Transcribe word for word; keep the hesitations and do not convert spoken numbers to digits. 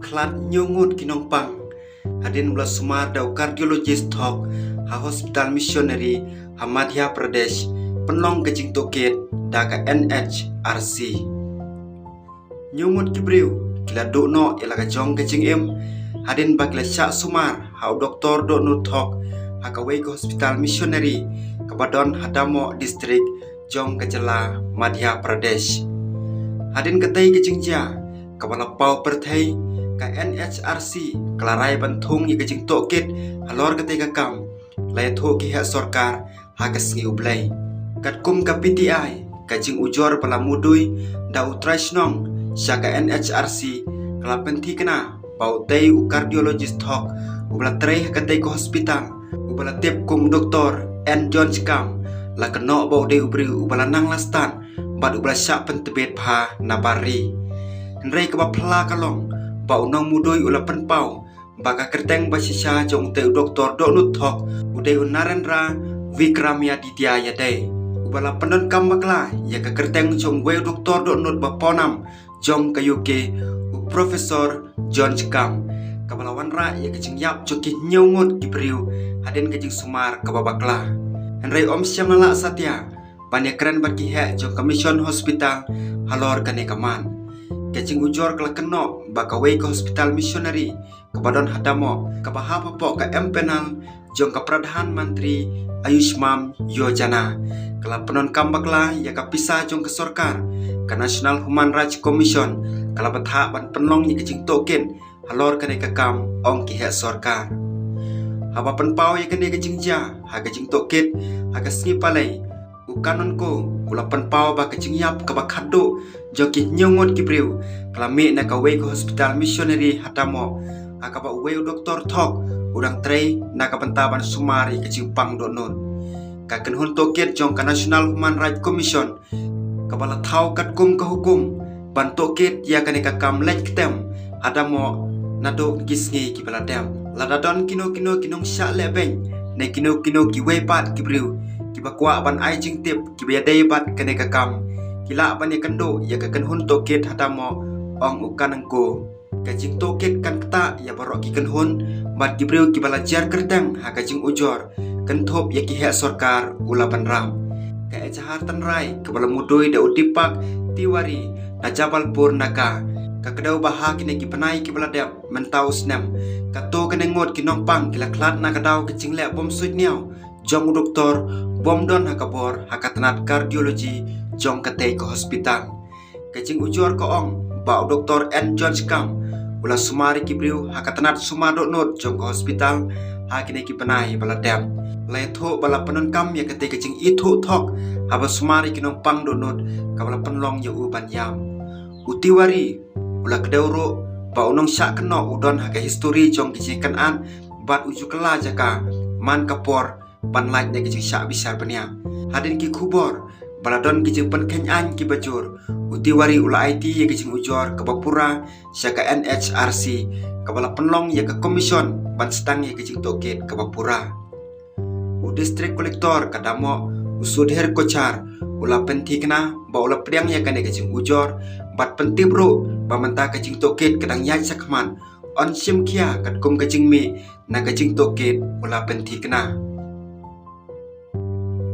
khlad hynñiew ngut ki nongpang hadien ba la sumar da u cardiologist thok ha hospital missionary ha Madhya Pradesh, pynlong ka jingtohkit da ka N H R C. Hynñiew ngut ki briew ki la duh noh ïa la ka jong ka jingim hadien ba ki la shah sumar ha u doktor dohnud thok ha kawei ka hospital missionary kaba don ha Damoh district jong ka jylla Madhya Pradesh. Hadien katei ka jingjia kaba la paw pyrthei, ka N H R C ka la rai ban thung ïa ka jingtohkit halor katei ka kam, la ïathuh ki heh sorkar ha ka sngi U Blei. Katkum ka P T I, ka jingujor ba la mudui da u trai shnong sha ka N H R C ka la pynthikna ba utei u cardiologist thok uba la trei ha katei ka hospital, uba la tip kum u doktor N Johnskam, la kynnoh ba u dei u briew uba la nang la stad bad uba la shah pyntbit bha na bar ri. Hynrei kaba phylla ka long ba u nongmudui u la pynpaw ba ka kyrteng ba shisha jong utei u doktor dohnud thok u dei u Narendra Vikramaditya ïadei, uba la pyndonkam bakla ïa ka kyrteng jong uwei u doktor dohnud ba pawnam jong ka U K, u Professor Johnskam, kaba la wanrah ïa ka jingïap jong ki hynñiew ngut ki briew hadien ka jingsumar kaba bakla. Hynrei ym shym la lah satia ban ïakren bad ki heh jong ka Mission Hospital halor kane ka mat. Ka jingujor ka la kynnoh ba kawei ka hospital missionary kaba don ha Damoh, kaba hap hapoh ka M-Panel jong ka Pradhan Mantri Ayushman Yojana, ka la pyndonkam bakla ïa ka pisa jong ka sorkar. Ka National Human Rights Commission ka la bthah ban pynlong ïa ka jingtohkit halor kane ka kam, ong ki heh sorkar. Haba pynpaw ïa kane ka jingjia ha ka jingtohkit ha ka sngi Palei, u Kanenko u la pynpaw ba ka jingïap kaba khatduh jong ki hynñiew ngut ki briew ka la mih na kawei ka hospital missionary ha Damoh, ha kaba uwei u doktor thok u dang trei na ka bynta ban sumar ïa ka jingpang dohnud. Ka kynhun tohkit jong ka National Human Rights Commission kaba la thaw katkum ka hukum ban tohkit ïa kane ka kam leit ktem ha Damoh naduh ki sngi kiba la dep. Lada don kino kino ki nongshah lehbeiñ ne kino kino kiwei pat ki briew kiba kwah ban ai jingtip kiba ïadei bad kane ka kam, ki lah ban ïakynduh ïa ka kynhun tohkit ha Damoh, ong u Kanenko. Ka jingtohkit kan ktah ïa baroh ki kynhun bad ki briew kiba la jer kyrteng ha ka jingujor, kynthup ïa ki heh sorkar, u la bynrap. Ka ejahar tynrai kaba la mudui da u Deepak Tiwari na Jabalpur Naka, ka kdew ba ha kine ki bnai kiba la dep mynta u snem, katto katne ngut ki nongpang ki la khlad na ka daw ka jingleh bym suidñiew jong u doktor bym don ha ka bor ha ka tnat cardiology jong katei ka hospital. Ka jingujor ka ong ba u doktor N Johnskam u la sumar ïa ki briew ha ka tnat sumar dohnud jong ka hospital ha kine ki bnai ba la dep. La ïathuh ba la pyndonkam ïa katei ka jingithuh thok haba sumar ïa ki nongpang dohnud, kaba la pynlong ïa u ban ïam. U Tiwari u la kdew ruh ba u nongshah kynnoh u don ha ka histori jong ki jingkynad bad u ju kylla jaka man ka por ban lait na ki jingshah bishar bniah. Hadien ki khubor ba la don ki jingpynkheiñ aiñ kiba jur, u Tiwari u la aiti ïa ki jingujor kaba pura sha ka N H R C, kaba la pynlong ïa ka commission ban sdang ïa ki jingtohkit kaba pura. U District Collector ka Damoh, u Sudhir Kochhar, u la pynthikna ba u la pdiang ïa kane ka jingujor bad pyntip ruh ba mynta ka jingtohkit ka dang ïaid shakhmat, yn shim khia katkum ka jingmih na ka jingtohkit, u la pynthikna.